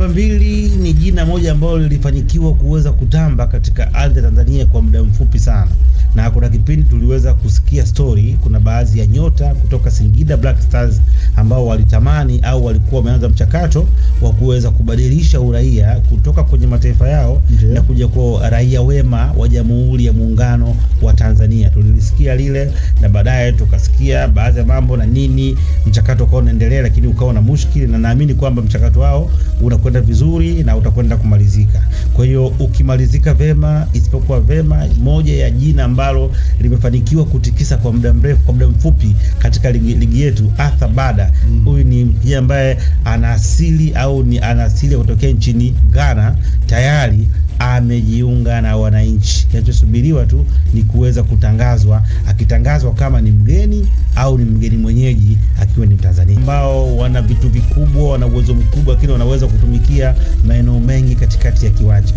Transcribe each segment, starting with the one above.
Namba 2 ni jina moja ambalo lilifanikiwa kuweza kutamba katika ardhi ya Tanzania kwa muda mfupi sana, na kuna kipindi tuliweza kusikia story, kuna baadhi ya nyota kutoka Singida Black Stars ambao walitamani au walikuwa wameanza mchakato wa kuweza kubadilisha uraia kutoka kwenye mataifa yao na kuja kuwa raia wema wa Jamhuri ya Muungano wa Tanzania. Tulilisikia lile na baadaye tukasikia baadhi ya mambo na nini, mchakato ukawa unaendelea, lakini ukawa na mushkili, na naamini kwamba mchakato wao unakwenda vizuri na utakwenda kumalizika. Kwa hiyo ukimalizika vema, isipokuwa vema, moja ya jina ambalo limefanikiwa kutikisa kwa muda mrefu, kwa muda mfupi katika ligi yetu, Arthur Bada. Huyu ni kijana ambaye ana asili au ni ana asili kutokea nchini Ghana, tayari amejiunga na Wananchi. Kinachosubiriwa tu ni kuweza kutangazwa, akitangazwa kama ni mgeni au ni mgeni mwenyeji akiwa ni Mtanzania, ambao wana vitu vikubwa, wana uwezo mkubwa, lakini wanaweza kutumikia maeneo mengi katikati ya kiwanja.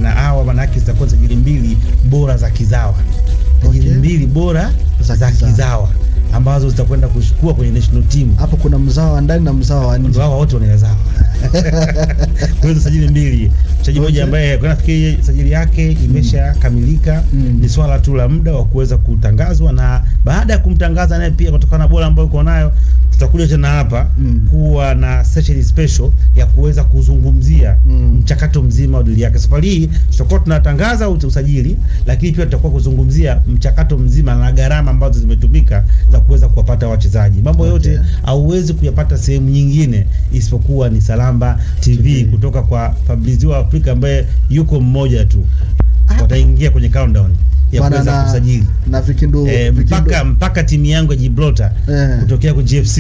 Na hawa manake zitakuwa sajili 2 bora za kizawa, sajili 2 bora za kizawa ambazo zitakwenda kuchukua kwenye national team. Hapo kuna mzao wa ndani na mzao wa nje. Wao wote wanazawa. Kwa hizo sajili 2, mchezaji mmoja ambaye kwa nafikiri sajili yake imeshakamilika, ni swala tu la muda wa kuweza kutangazwa, na baada ya kumtangaza naye pia kutokana na bora ambayo uko nayo, tutakuja tena hapa kuwa na session special ya kuweza kuzungumzia mchakato mzima wa dili yake. Safari hii tutakuwa tunatangaza usajili, lakini pia tutakuwa kuzungumzia mchakato mzima na gharama ambazo zimetumika za kuweza kuwapata wachezaji. Mambo yote hauwezi kuyapata sehemu nyingine isipokuwa ni Salamba TV kutoka kwa Fabrizio wa Afrika ambaye yuko mmoja tu. Wataingia kwenye countdown ya kuweza kusajili na Vikindu, mpaka timu yangu ya Gibraltar kutokea kwa GFC.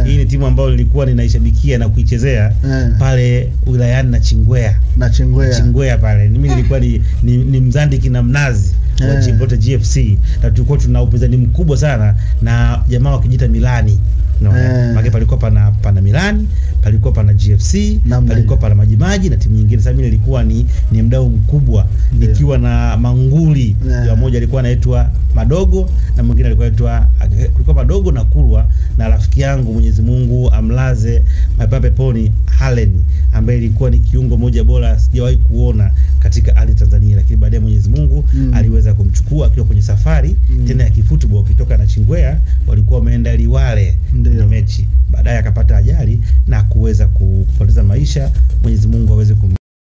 Hii ni timu ambayo nilikuwa ninaishabikia na kuichezea pale wilayani na Chingwea. Na Chingwea pale. Mimi nilikuwa ni Mzandiki na Mnazi wa Gibraltar GFC, na tulikuwa tuna upinzani mkubwa sana na jamaa wakijiita Milani. Maana palikuwa pana Milani, palikuwa pana GFC, palikuwa pana Majimaji na timu nyingine. Sasa mimi nilikuwa ni mdau mkubwa, nikiwa na manguli ya mmoja alikuwa anaitwa Madogo na mwingine alikuwa anaitwa, kulikuwa Madogo na Kulwa, na rafiki yangu Mwenyezi Mungu amlaze mapema peponi, Halen, ambaye ilikuwa ni kiungo moja bora sijawahi kuona katika ardhi Tanzania, lakini baadaye Mwenyezi Mungu aliweza kumchukua akiwa kwenye safari tena ya kifootball kutoka na Chingwea, walikuwa wameenda Liwale kwenye mechi, baadaye akapata ajali na kuweza kupoteza maisha. Mwenyezi Mungu aweze